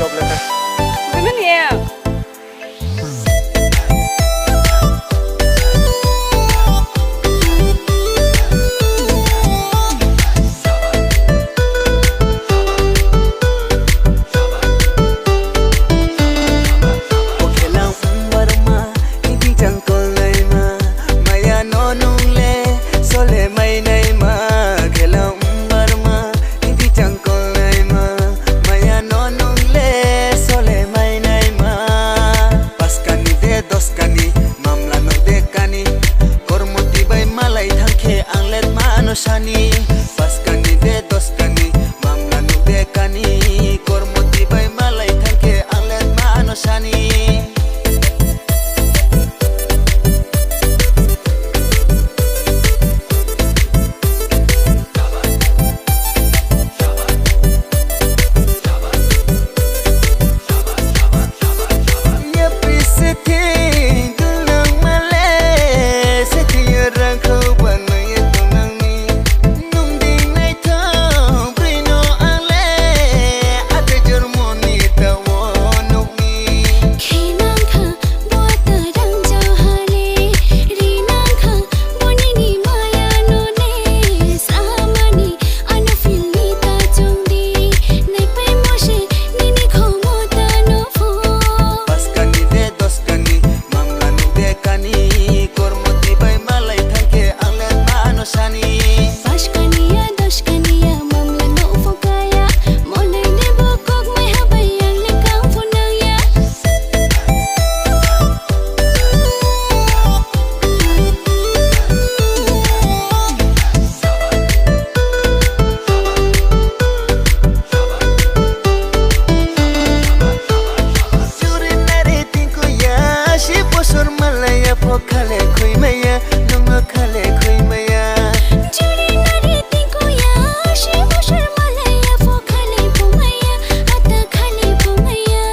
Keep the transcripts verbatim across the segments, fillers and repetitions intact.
Bimani ya. Maya no nung le sole mai nai ma. Paskani de doskani, mamla no de kani. Kormoti bai malai thangkhe ang let ma ano sani. Paskani de doskani, mamla no de kani. Kormoti bai malai thangkhe ang let ma ano sani. Khe nang kha bo ta rang jao hale, ri nang kha bo nini maya no ne. Samani ano feel ni ta chong di, nai pai mo se nini khomo ta no pho. Paskani de doskani, mamla no de kani, kormoti bai malai thangkhe ang le ma ano sani. Paskani ya doskani ya, mamla no pho kaya, molai ne bo kok mai ha bai ang le kang pho nang ya. Churi nari tingku ya, si bosor malaya pho khale khui maya, nungno khale khui maya. Churi nari tingku ya, si bosor malaya pho khale pho maya, ata khale pho maya.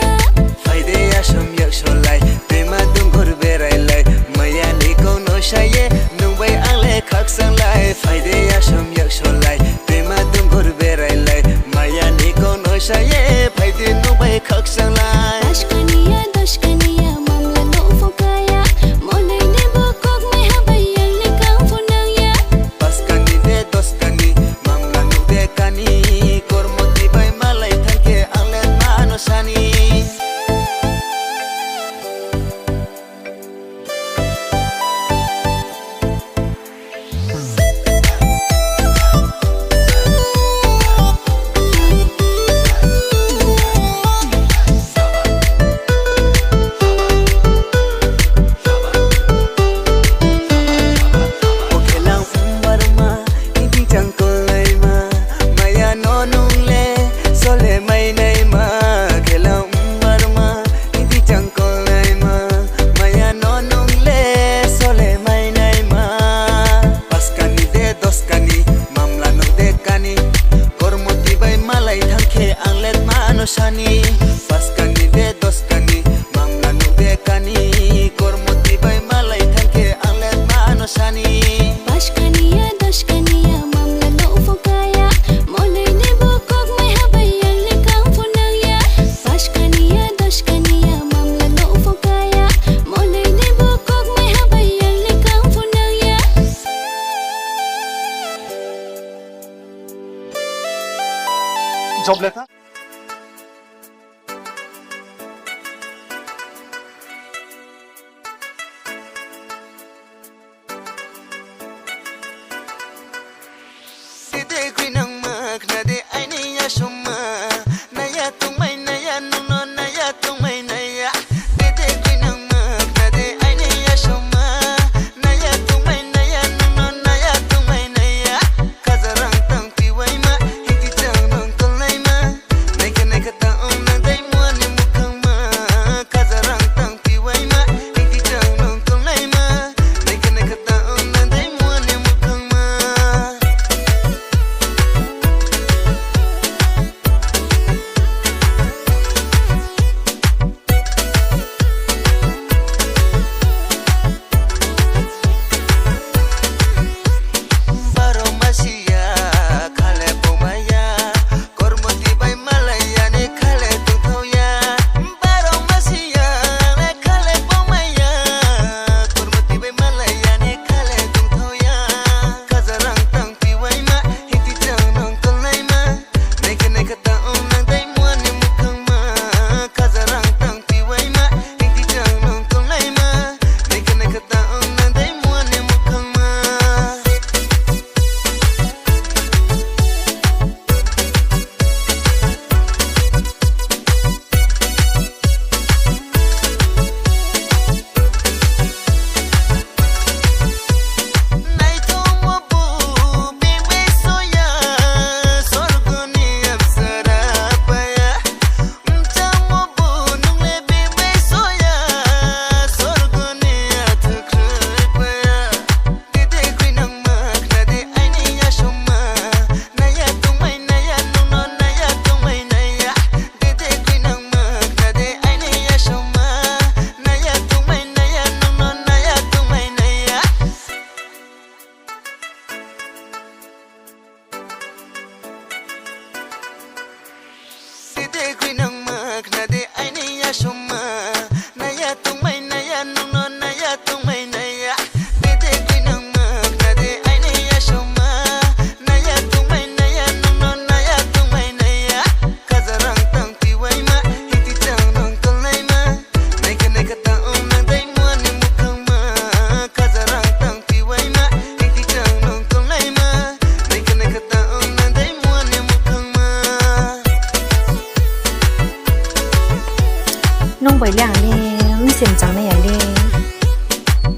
Phaide ya som yak solai, bema dungur berai lai, maya ni kong no saye, nung bai ang le khak sang lai. Phaide ya som yak solai, bema dungur berai lai, maya ni kong no saye, phaide nung bai khak sang lai. Paskani ya, doskani ya, mamla no pho kaya, molai ne bo kok mai ha bai ang le kang pho nang ya. Paskani de doskani, mamla no de kani, kormoti bai malai thangkhe ang le ma ano sani. Maya no nung le sole mai nai ma. Paskani de doskani, mamla no de kani. Kormoti bai malai thangkhe ang let ma ano sani. Paskani de doskani, mamla no de kani. Kormoti bai malai thangkhe ang let ma ano sani. Paskani ya doskani ya, mamla no pho kaya, molai ne bo kok mai ha bai ang le kang pho nang ya. Paskani ya doskani ya, mamla no pho kaya, molai ne bo kok mai ha bai ang le kang pho nang ya. Job letter. Tete kwi nang ma khna de aini ya soma. Naya tungmai naya nungno naya tungmai naya. Tete kwi nang ma khna de aini ya soma. Naya tungmai naya nungno naya tungmai naya. Kajarang tang piwai ma, hiki chang nong tolnai ma.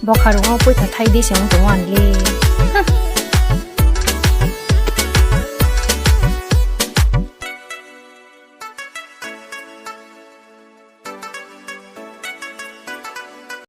Bokharungo poitha thai di se wng tongo ang le.